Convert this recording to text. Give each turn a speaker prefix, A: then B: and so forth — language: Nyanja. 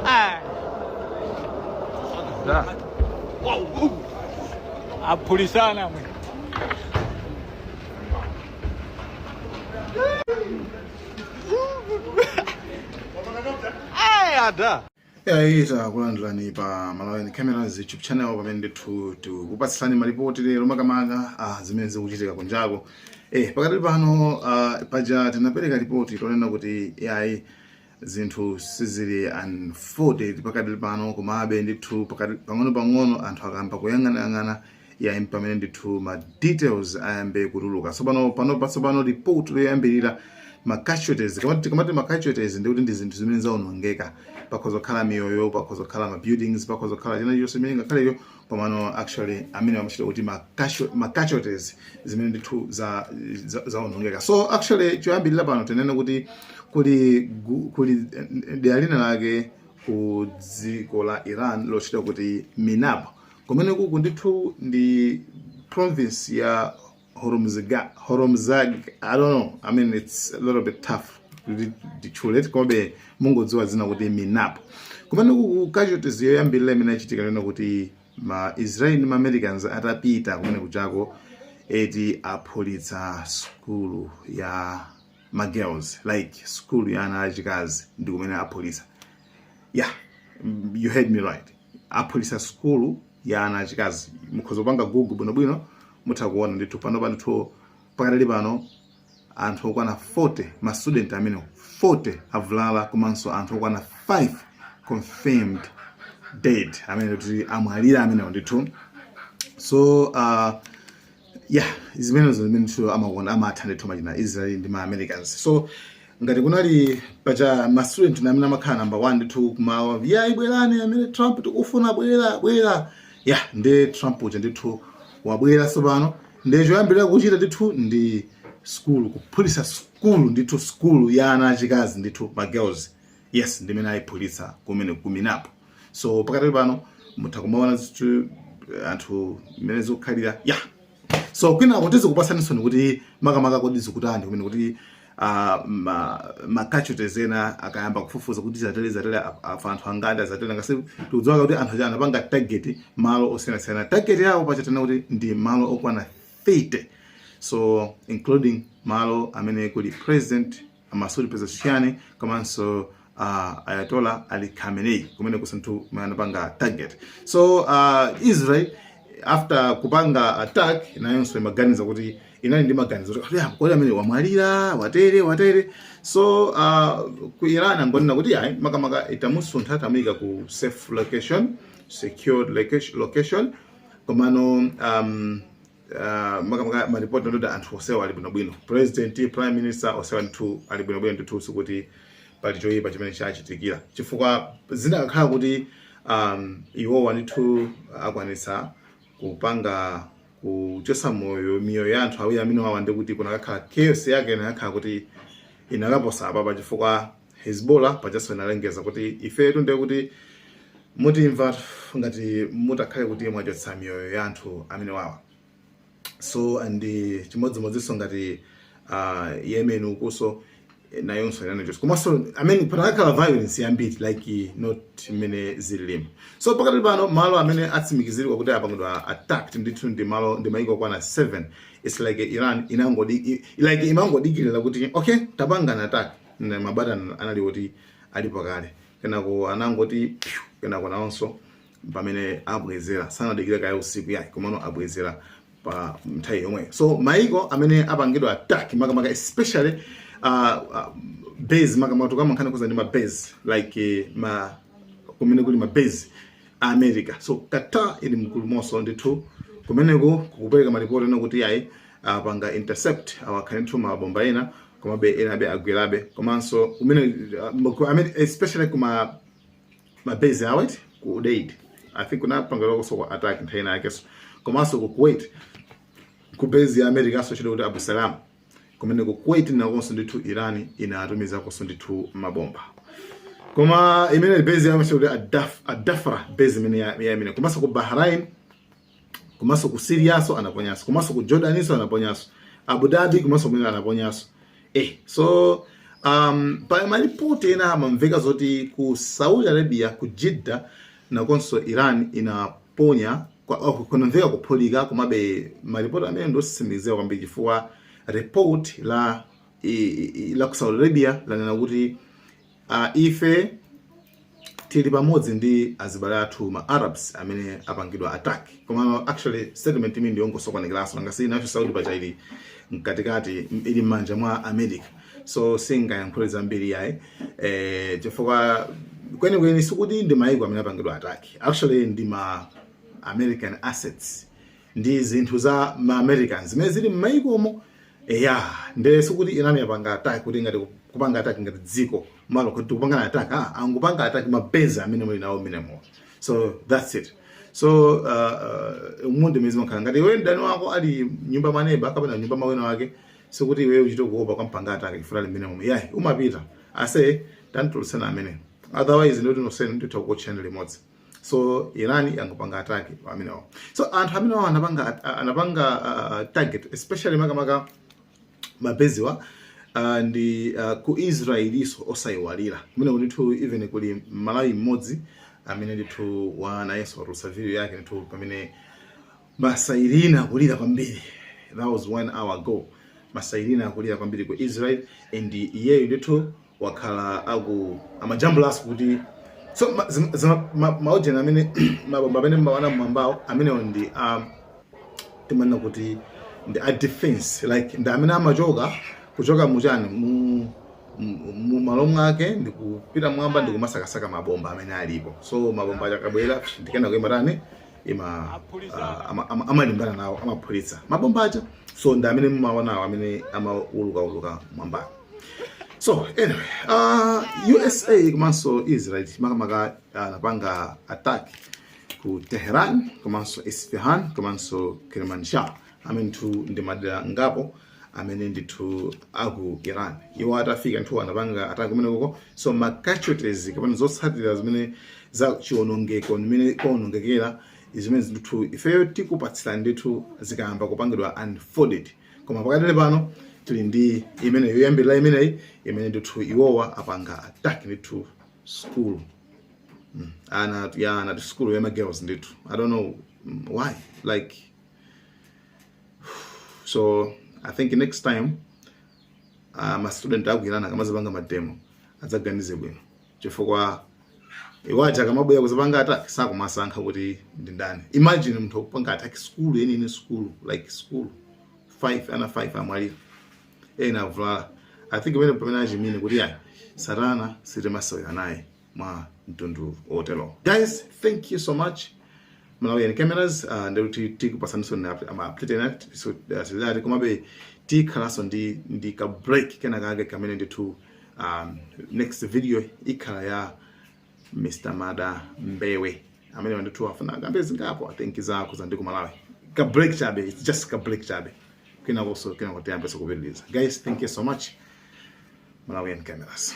A: Ah. Aphulisana mwe. Eh, ada.
B: Yayi, takulandirani pa Malawian Cameras YouTube channel, pamene ndithu tikupatsirani malipoti lero, makamaka zimene zikuchitika kunjako. Pakati pano paja tinapereka ripoti lonena kuti yayi, zinthu sizili unfolded pakati pano, komabe ndithu pakati pang'ono pang'ono anthu akamba kuyang'anayang'ana, yayi, pamene ndithu ma details ayambe kutuluka. Tsopano pano patsopano report loyambirira, ma casualties. Tikamati ma casualties, ndikuti ndi zinthu zimene zawonongeka. Pakhoza kukhala miyoyo, pakhoza kukhala ma buildings, pakhoza kukhala china chilichonse imene ngakhaleyo. Komano actually amene amachita kuti ma casualties zimene ndithu zawonongeka. So actually choyambirira pano tinene kuti kuli dera lina lake ku dziko la Iran lochita kuti Minab. Kumene kuku ndithu ndi province ya Hormozgan, Hormozag, I don't know. I mean, it's a little bit tough kuti nditchule, komabe mungodziwa dzina kuti Minab. Kumene kuku casualties yoyambirira imene yachitika lena kuti ma Israeli ndi ma Americans atapita kumene kuchako, eti aphulitsa skulu ya ma girls, like skulu ya ana achikazi ndi kumene aphulitsa. Yeah, you heard me right, aphulitsa skulu ya ana achikazi. Mukhoza kupanga Google bwinobwino, mutha kuona ndithu. Pano pa ndithu pakatali pano anthu okwana 40, ma student amene 40 avulala, komanso anthu okwana 5 confirmed dead, amene kuti amwalira amenewo ndithu. So yeah, zimenezo zimene ndithu amakuona amatha ndithu machina Israel ndi ma Americans. So ngati kunali pacha ma student amene amakhala number one ndithu kumawa, ya, ibwerani amene Trump tikufuna, bwera, bwera. Yeah, ndi Trump uja ndithu wabwera tsopano. Ndi choyambirira kuchita ndithu ndi skulu, kuphulitsa skulu ndithu, skulu ya ana achikazi ndithu, ma girls, yes, ndimene ayiphulitsa kumene ku Minab. So pakatali pano mutha kumaona zithu anthu mmene zikukhalira. Yeah, so kwinako tizikupatsaninso kuti makamaka kodi zikutani kumene, kuti ma casualties ena akayamba kufufuza kuti zatere zatere, afa anthu angati, azatere ngasi. Tikudziwa kuti anthu aja anapanga target malo osiyanasiyana. Target yawo pachatena kuti ndi malo okwana 30, so including malo amene kuli President Masoud Pezeshkian komanso Ayatollah Ali Khamenei, kumene kusinthu anapanga target. So Israel after kupanga attack nayonso imaganiza kuti inali ndi maganizo kuti, "Ya, kodi amene wamwalira, watere watere?" So ku Iran angonena kuti ayi, makamaka itamusuntha, tamuyika ku safe location, secured location. Komano makamaka maripoti ndoti anthu osewa ali bwinobwino, president, prime minister, osewa ndithu ali bwinobwino ndithu, sikuti pali choyipa chimene chachitikira, chifukwa zinakakhala kuti iwowa ndithu akwanitsa kupanga kuchosa moyo miyoyo ya anthu awiri amene wawa, ndikuti kunakakhala chaos yake inakakhala kuti inakaposa apapa, chifukwa Hezbollah pachaso inalengeza kuti ifetu ndiye kuti mutimva ngati mutakhale kuti mwachotsa miyoyo ya anthu amene wawa. So ndi chimodzimodzinso ngati Yemen ukuso nayonso inanechonso, komanso I mean panakakhala violence yambiri like not mmene zililimu. So pakati pano malo amene atsimikiziridwa kuti apangidwa attacked ndithu ndi malo ndi maiko okwana 7. It's like Iran inangodi like imangodikirira kuti okay, tapangana attack na mabatani anali kuti alipo kale, kenako anangoti phew, kenako nawonso pamene abwezera sanadikire kaya usiku yayi, komano abwezera pa nthawi yomweyo. So maiko amene apangidwa attack makamaka especially base, makamaka tukamankhani kuza ndi ma base like ma kumene kuli ma base a America. So Qatar ili mkulumonso ndithu kumeneko, kukupereka malipoti ena kuti yayi, apanga intercept awakhale ndithu mabomba ena, komabe enabe agwerabe. Komanso kumene I mean, especially kuma ma base awet ku Udeid, I think kunapangidwa kwa attack nthawi ina yakenso, komanso ku Kuwait ku base ya America so chida kuti Abu Salam, kumene ku Kuwait nakonso ndithu Iran inatumizakonso ndithu mabomba, koma imene base ya kuti Adafra base imene ya imene, komanso ku Bahrain, komanso ku Syria so anaponyanso, komanso ku Jordan so anaponyanso, Abu Dhabi komanso kumene anaponyanso. So Pa malipoti ena amamveka zoti ku Saudi Arabia, ku Jeddah, nakonso Iran inaponya oh, kunamveka kuphulika. Komabe malipoti amene ndositsimikizira kwambiri, chifukwa report la ku Saudi Arabia lanena kuti ife tili pamodzi ndi azibale athu ma Arabs amene apangidwa attack. Koma actually statement imene ndiyongosokonekeranso, nanga si nacho Saudi pacha ili mkatikati, ili m'manja mwa America, so singayankhule zambiri yayi, chifukwa kwenikweni sikuti ndi maiko amene apangidwa attack. Actually ndi ma American assets, ndi zinthu za ma Americans zimene zili m'maikomo. Eya, nde sikuti Iran yapanga attack kuti ngati kupanga attack ngati dziko malo kuti kupanga attack, angupanga attack ma base amene muli nawo menemo. So that's it. So umunde mezi makhala ngati iwe mdani wako ali nyumba maneba kapena nyumba mawena wake, sikuti iwe uchite kuopa kwampanga attack chifukwa ali menemo. Yayi, umapita ase tantulutsana amene, otherwise ndoti nosene nditha kukuotchani limodzi. So Iran yangopanga attack amenewo. So anthu amenewo anapanga target, especially makamaka ma base wa ndi ku Israeliso osayiwalira kumene ndithu even kuli Malawi mmodzi amene ndithu wa nayenso watulutsa video yake ndithu pamene ma siren akulira kwambiri. That was one hour ago. Ma siren akulira kwambiri ku Israel, and iyeyo ndithu wakhala aku amajambulaso kuti so maojeni amene mabomba amene mmawana mmwambawo amenewo ndi timanena kuti ndi a defense, like ndi amene amachoka kuchoka muchani mu malo mwake ndikupita mwamba ndikumasakasaka mabomba amene alipo. So mabomba akabwera, ndikena kuimatani ima amalimbana nawo, amaphulitsa mabomba aja. So ndi amene mumaonawo amene amaulukauluka mwamba. So anyway, USA komanso Israel makamaka anapanga attack ku Tehran komanso Isfahan komanso Kermanshah, amene ndithu ndi madera ngapo amene ndithu aku Iran. Iwo atafika ndithu anapanga attack kumene koko. So ma casualties kapena zotsatira zimene za chiwonongeko nimene kuwonongekera zimene ndithu ifeyo tikupatsira ndithu zikayamba kupangidwa unfolded. Koma pakatele pano tili ndi imene yoyambirira imeneyi imene ndithu iwowa apanga attack ndithu school, ana ya ana school ya ma girls ndithu. I don't know why, like, so I think next time ma student aku Iran akamazipanga ma demo adzaganize bwino, chifukwa iwaja akamabwera kuzipanga attack sakumasankha kuti ndi ndani. Imagine munthu akupanga attack school yenini, school, like school 5, ana 5 amwalira, ena avulala. I think pamene pamene achimine kuti ayi, satana sitimasewera naye mwa mtundu otero. Guys, thank you so much. Malawian Cameras, ndikuti tikupasaninso ama update. So tilati komabe tikhalanso ndi ka break kena kake kamene ndithu next video ikhala ya Mr Mada Mbewe amene ndithu afuna akambe zingapo, I think, zako za ndiko Malawi. Ka break chabe, it's just ka break chabe, kinakonso kina kutiyambeso kupitiriza. Guys, thank you so much. Malawian Cameras.